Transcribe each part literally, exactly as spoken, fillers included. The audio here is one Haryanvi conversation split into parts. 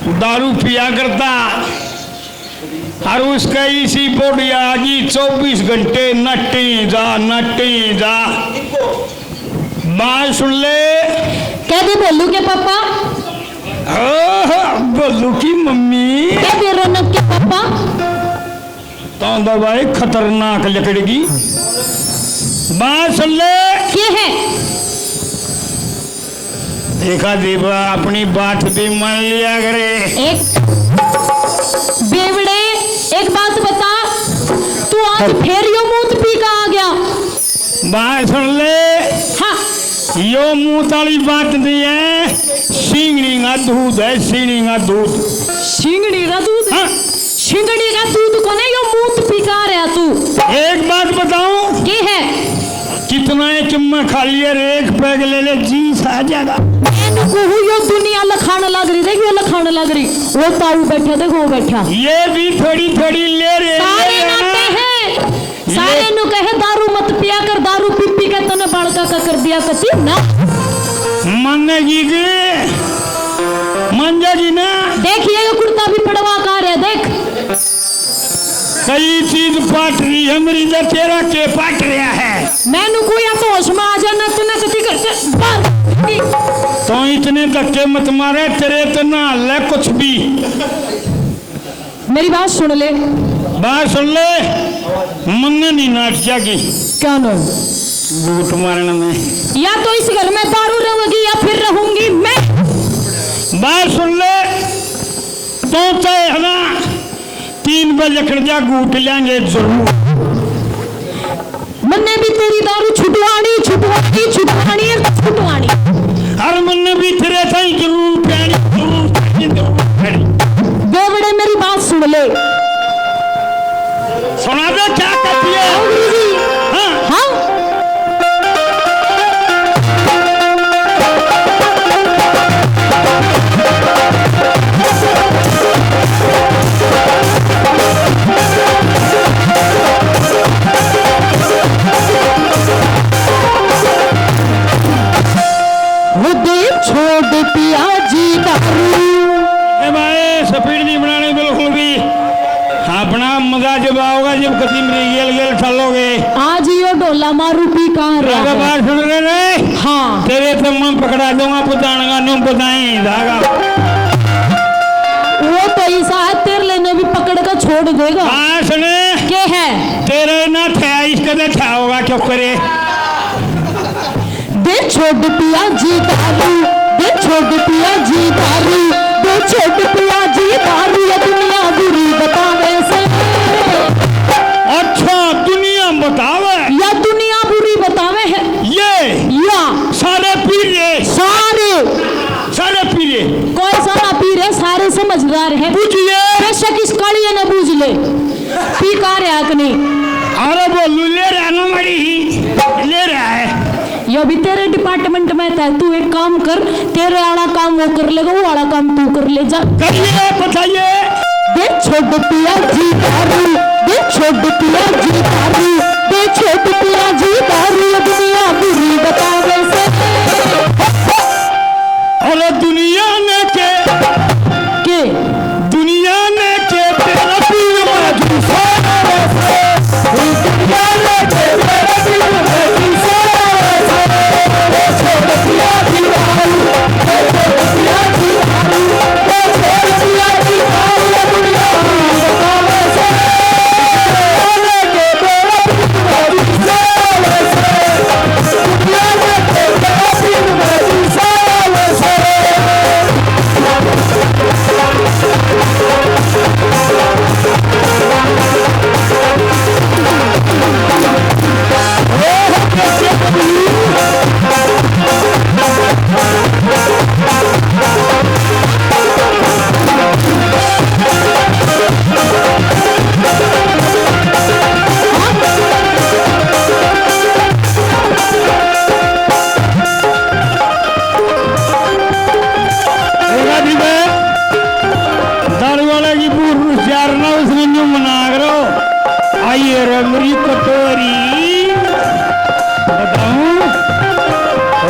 दारू पिया करता, और उसका इसी बोडिया जी चौबीस घंटे नटे जा, नटे जा। बात सुन ले। कह दे भोलू के पापा। ओह, भोलू की मम्मी। कह दे रौनक के पापा। तो दवाई खतरनाक लकड़गी। बात सुन ले। के है? देखा दीपा, अपनी बात भी मान लिया करे। एक बेवड़े, एक बात बता, तू आज फिर यो मूत पी का आ गया? बात सुन ले। हाँ। यो मूत वाली बात नहीं है, सिंगड़ी का दूध है, सिंगड़ी का दूध। सिंगड़ी का दूध? हाँ। सिंगड़ी का दूध कोने, यो मूत पी का रहा तू। एक बात बताऊं? के है? कितना एक मैं खा लिया रे, एक पैग ले ले, जी सा जाएगा। मैंने कहूँ यो दुनिया लखाण लग रही, देख यो लखाण लग रही, वो ताऊ बैठा, देख वो बैठा। ये भी थोड़ी थोड़ी ले रे, सारे ले नाते लेना। हैं। सारे ये नु कहे, "दारू मत पिया कर, दारू पी पी के तने बालका का कर दिया कति ना।" मानेगी कि मान जाएगी ना। देखिए, ये कुर्ता भी पड़वा का रहा, देख। कई चीज पाट रही है मेरी, तो तेरा के पाट रहा है? मैनू कोई या तो होश में आ जाना, तने कति कर, बाहर। तो इतने धक्के मत मारे, तेरे तो ना ले कुछ भी। मेरी बात सुन ले। बात सुन ले, मन्ने नहीं नाट क्या की। क्या ना? बूट मारने में। या तो इस घर में दारू रहेगी या फिर रहूंगी मैं। बात सुन ले, तो चाहे है ना तीन बजे खड़ जा, घूट लेंगे जरूर। मन्ने भी तेरी दारू छुटवानी, छुटवानी, छुटवानी, छुटवानी। अरे मन्ने भी तेरे ताई जरूर प्यानी, जरूर प्यानी, जरूर प्यानी। बेवड़े, मेरी बात सुन ले। सुना दे, क्या कहती है? हाँ। हाँ। वो दे छोड़ पिया जी दारू। ए भाई, स्पीड नहीं बनानी बिल्कुल भी। अपना मजा जब आओगा, जब कदी मेरी गेल गेल चलोगे। आज यो ढोला मारू पी कहाँ रहा है? बात सुन रहे रे? हाँ। तेरे तो मैं पकड़ा दूंगा, पुतान का न्यू बताए जागा। वो तो ऐसा है, तेरे लेने भी पकड़ के छोड़ देगा। हाँ, सुने। के है? तेरे ना थे, इसके तो था होगा, क्यों करे? दे छोड़ पिया जी दारू, दे छोड़ पिया जी दारू, दे छोड़ पिया जी दारू, ये दुनिया बुरी बतावे से। अच्छा, दुनिया बतावे? या दुनिया बुरी बतावे है? ये? या। सारे पी रहे? सारे। सारे पी रहे? कोई सा ना पी रहे, सारे समझदार है। बुझ ले। बेशक इस कालिए ने बुझ ले। पी का रहा कि नहीं? अरे बोलू ले रहा ना मड़ी ही, ले रहा है। यो भी तेरे डिपार्टमेंट में था, तू एक काम कर, तेरे आला काम वो कर लेगा, वो आला काम तू कर ले जा। करिए, बताइए। दे छोड़ पिया जी दारू, दे छोड़ पिया जी दारू, दे छोड़ पिया जी दारू, ये दुनिया बुरी बतावे से। अरे दुनिया ने के के? दुनिया ने के तेरा पीर मजूसा वैसे। दुनिया ने के तेरा पीर मजूसा वैसे। छोड़ दिया दीवारू, छोड़ दिया दीवारू, छोड़ दिया दीवारू, दुनिया ने के तेरा पीर मजूसा वैसे। देखा जी बे, दारू वाले की पूर यार ना उसने न्यू मना करो। आइए रे मेरी कटोरी, बताऊं,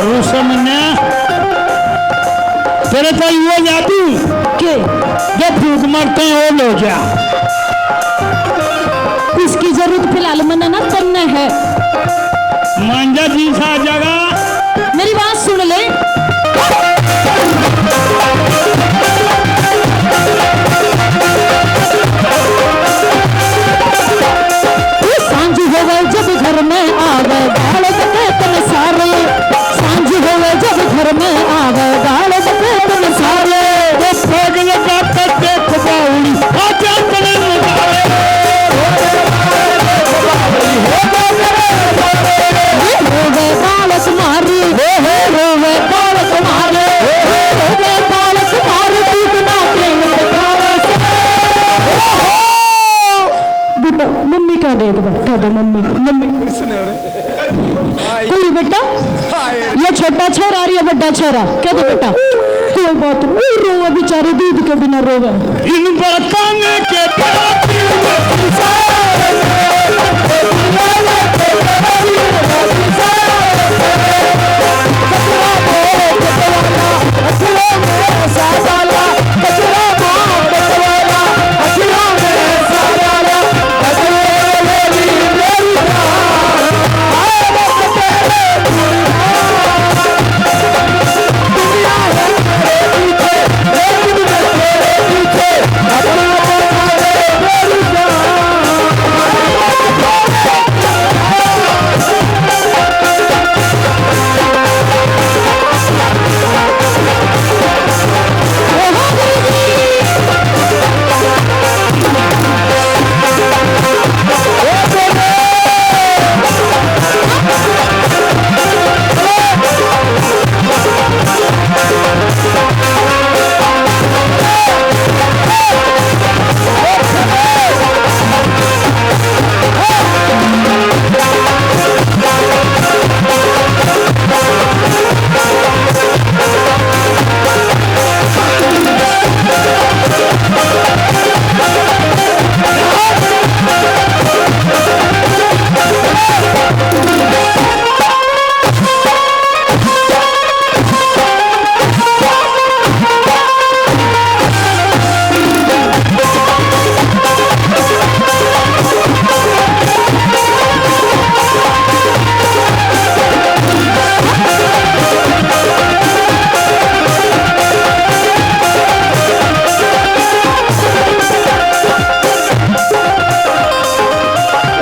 रुसम ने तेरे ताई वो जादू के? बातें और हो गया। उसकी जरूरत फिलहाल मन्ने ना तन्ने है। मांझा जी सा आ जाएगा। मेरी बात सुन ले। सांझ होवे जब घर में आवे, बालक के तन सारे। सांझ होवे जब घर में आवे, बालक के तन सारे। वो पागल का देख बावड़ी, आजा तने नजारे। रोवे बालक मारी, रोवे बालक मारी, रोवे बालक मारी, तू बिना प्रेम के प्यारे से। बेटा, मम्मी का दे दो, दे दो मम्मी, मम्मी। कोई बेटा, ये छोटा छोरा और ये बड़ा छोरा, कह दो बेटा। कोई बात नहीं, रोवे बेचारे, दूध के बिना रोवे। इन बरताने के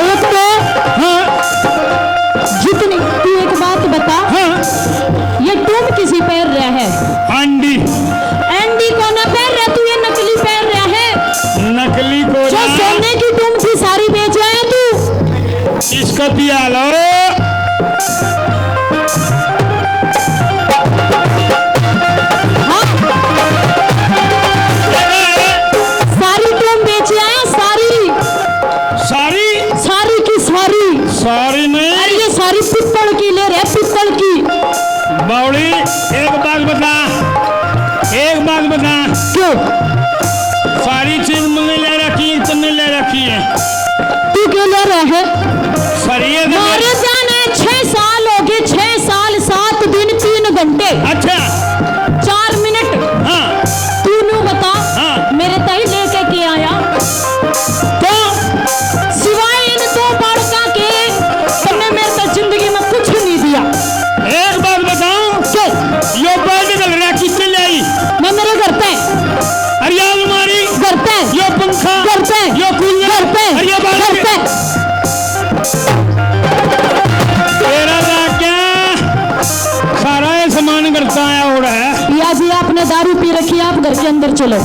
एक तो, हाँ। जितनी, तू एक बात बता, हाँ। ये टूम किसी पहन रहा है? एंडी। एंडी कोना पहन रहा तू, ये नकली पहन रहा है। नकली को जो ना। सोने की टूम थी, सारी बेच आया तू। इसका दिया लो। हाँ। सारी टूम बेच आया, सारी। सारी? सारी की सारी। सारी नहीं। अरे ये सारी पीतल की ले रहे, पीतल की। बावड़ी, एक बात बता, एक बात बता। क्यों? सारी चीज मैंने ले रखी है, तुमने ले रखी है। तू क्यों ले रहा है? सारी ये तो मारे जाने छह साल हो गए, छह साल, सात दिन, तीन घंटे। अच्छा। चार मिनट। हाँ। तू नू बता, हाँ। मेरे ताई लेके के आया? तो? सिवाय इन दो बालका के, तन्ने मेरे तो जिंदगी में कुछ नहीं दिया। एक बात बताऊं? के? यो बेड घल रहा किसने ले आई? मैं मेरे घर पे। अरे ये अलमारी? घर पे। यो पंखा? घर पे। यो कूलर? घर पे। अरे ये बाल्टी? घर पे। तेरा लाग गया, सारा ये सामान घर का आया हो रहा है। या जी, आपने दारू पी रखी है, आप घर के अंदर चलो।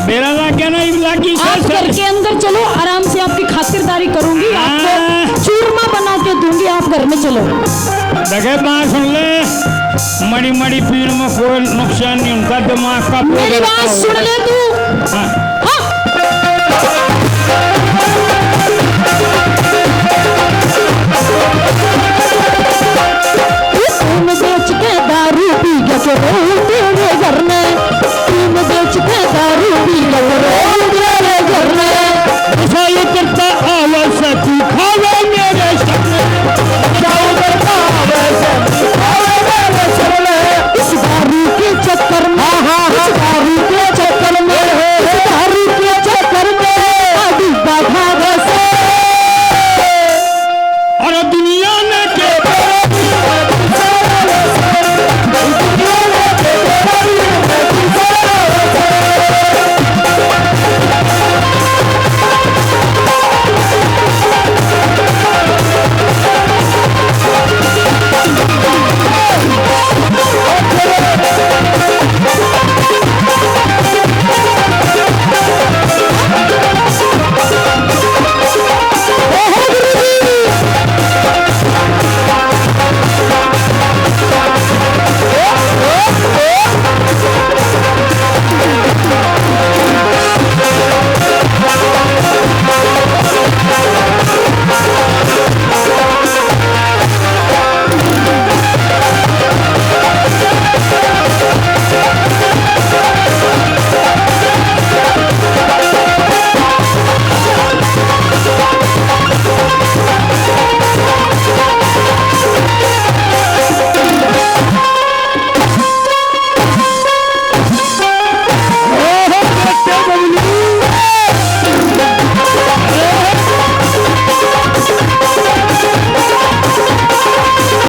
मेरा लाग गया ना, इब लागी आप सर, घर सर। के अंदर चलो, आराम से आपकी खातिरदारी करूंगी, हाँ। आपको चूरमा बना के दूंगी, आप घर में चलो। देखे, बात सुन ले, मड़ी मड़ी पीण में कोई नुकसान नहीं होता, दिमाग का मेरी बात सुन ले तू। हाँ।